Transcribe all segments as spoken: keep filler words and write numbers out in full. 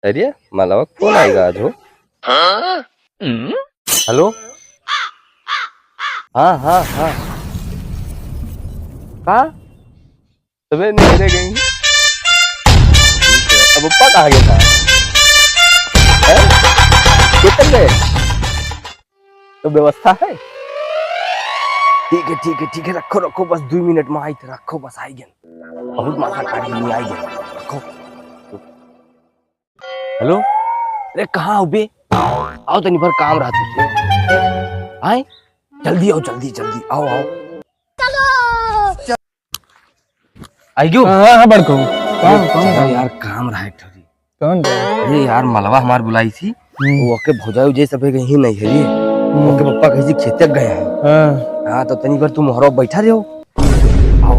अरे, मलवा के फोन आइगा आज हो। हेलो? हाँ, हाँ, हाँ। का? सबेरे नहरे गई। अब पप्पा कहाँ गया था? हैं? किधर गए? तो व्यवस्था है? ठीक है, ठीक है, ठीक है, रखो, रखो, बस दुइ मिनट में आई थे, रखो, बस आई गन। बहुत माथा खाई नहीं आई गन, रखो। हेलो, अरे कहाँ हो बे? आओ तनी भर काम रहा तुझे। आए, जल्दी आओ, जल्दी, जल्दी, आओ, आओ। आई गयो? हाँ, हाँ, बड़को। कौन, कौन? चलो यार, काम रहा एक ठो। कौन बा? अरे यार, मलवा हमार बुलाई थी। हम्म। वो ओके भौजाई उजाई सब यही नहीं है ये। हम्म। ओके पप्पा कहीं से खेते गए हैं। हाँ। हाँ, तो तनी भर तुम हरो बैठा रहो। आओ।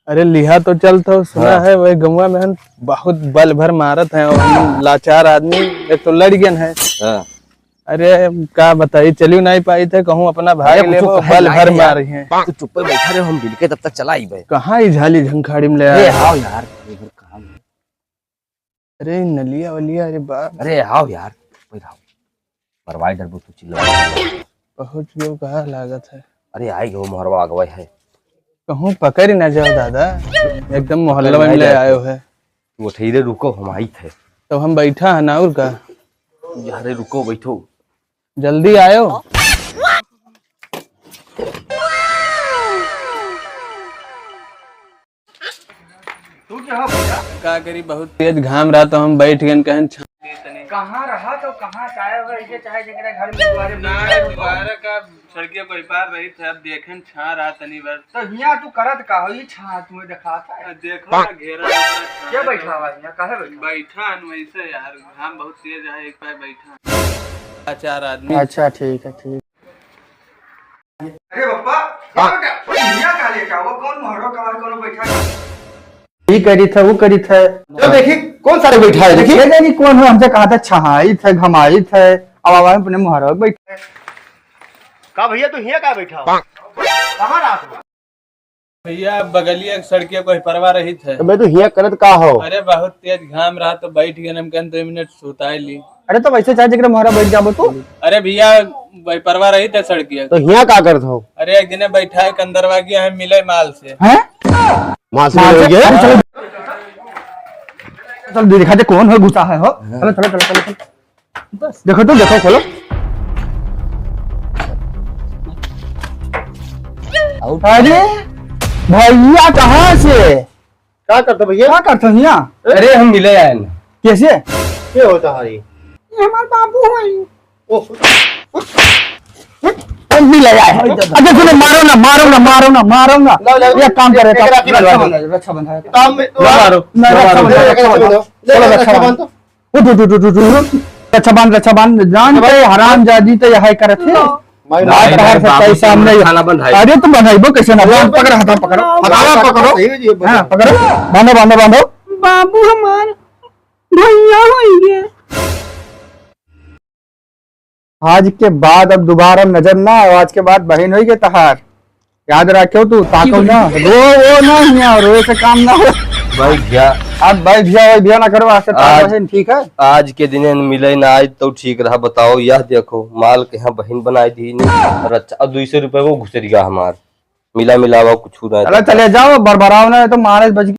अरे लिहा तो चल तो सुना हाँ। है, वही गौवा में हन बहुत बल भर मारत हैं और हम लाचार आदमी, एक तो लड़ गए हैं। हाँ। अरे का बताई, चलियो नहीं पाई थे, कहूँ अपना भाई अरे कुछ लेबो, कहे बल नहीं भर है यार। मारी हैं। तू चुप्पे बैठा रहे, हम मिलके तब तक चला आई बे। कहाँ ई झाली झंखाड़ी में ले अरे आए? आओ यार, ये घर कहाँ है? अरे नलिया वलिया, अरे बाप। अरे आओ यार, कोई आओ। मरवाई डरबो तू चिल्ला। पहुँच गयो कहाँ लागत है? अरे आई गयो मोहरवा अगवे है। कहूँ पकड़ ही ना जाओ दादा, एकदम मोहल्ला पकड़ में नहीं ले जाए आयो थे। है। तू उठैरे रुको, हम आई थे। तब हम बैठा है ना और का? यारे रुको, बैठो। जल्दी आयो। तू क्या हो भैया? का करी, बहुत तेज घाम रहा तो हम बैठ गए कहन छा- कहाँ रहा तो कहाँ चाहे हो, ऐसे चाहे जेकरे घर में दुआरे ना, दुआरे का सड़के कोई पार रही थे, अब देखें छा रहा तनी बार। तो हियाँ तू करत का हो, ई छा तुम्हें देखात है? आ, देखो ना घेरा हुआ छा क्या है। बैठा हुआ है हियाँ, काहे बैठा? बैठा न वैसे यार, घाम बहुत तेज है, एक पैर बैठा। चार आदमी। अच्छा ठीक है, ठीक। अरे पप्पा, क्या बेटा? हियाँ का लेके आओ, कौन मोहरो का, कौन बैठा है? ई करी थे, वो करी थे। तो देखी, कौन सारे बैठा है, देखी। ये जानी कौन हो, हमसे कहा था, छहाई थे, घमाई थे, अब आवा अपने मोहरो बैठा है। का भैया, तू हियाँ का बैठा हो? कहाँ रात में? भैया, बगलिया के सड़के कोई परवा रही थे। तो मैं तो हियाँ करत का हो? अरे, बहुत तेज घाम रहा, तो बैठ गए, हम कहन, दो मिनट सुताए ली। अरे, तो वैसे चाहे जेकरे मोहरा बैठ जाबो तू। अरे भैया, भाई परवा रही थे सड़किया। तो हियाँ का करत हो? अरे, एक दिने बैठा है कंदरवा गया है मिले माल से। हैं? माल से माल मिले से? गया? अरे, चलो। चल, दिखा दे कौन हो, गुस्सा है हो। हाँ। चलो, चलो, चलो, चलो, चलो। बस। देखो तो, देखो, खोलो। अरे, भैया कहाँ से? का करत हो भैया? का करत हो हियाँ? अरे, हम मिले आए ना। कैसे? के होता है ये? ये हमार बाबू है। ओह। हम मिले आए। अरे, सुनो, मारो ना, मारो ना, मारो ना, मारो ना। लाओ, लाओ, ये काम करे, एक रखी बंधो। रक्षाबंधन, रक्षाबंधन। काम में तो ना मारो, नहीं, ना मारो। रक्षाबंधन, रक्षाबंधन। चलो, रक्षाबंधन। रक्षाबंधन। उठ, उठ, उछ, उछ, उछ, उछ। रक्षा बांध, रक्षा बांध। जान के हरामजादी तो यही करत है। लो। भाई, आज भाई, तहार भाई, सच्चाई बाबू, सामने आई। खाना बंधाई। अरे, तुम बंधाइबो कैसे ना? बांध, पकड़, हाथा पकड़ो। हाथा पकड़ो। सही है जी, हाँ, पकड़ो। बांधो, बांधो, बांधो। बाबू हमार भैया होइगे। आज के बाद अब दोबारा नजर ना आयो, आज के बाद बहिन होइगे तहार। याद रखियो तू, ताको ना। रो, वो ना हियाँ, रोए से काम ना हो। भाई भैया। अब भाई भैया, भाई भैया ना करो, आज से तार आज, बहिन, ठीक है? आज के दिन मिले ना, आज तो ठीक रहा, बताओ, यह देखो, माल के यहाँ बहिन बनाई दी नहीं। और अच्छा, अब दुई सौ रुपये वो घुसरिया हमार। मिला मिलावा कुछ ना। चलो, चले जाओ, बरबराओ ना, तो मारे बज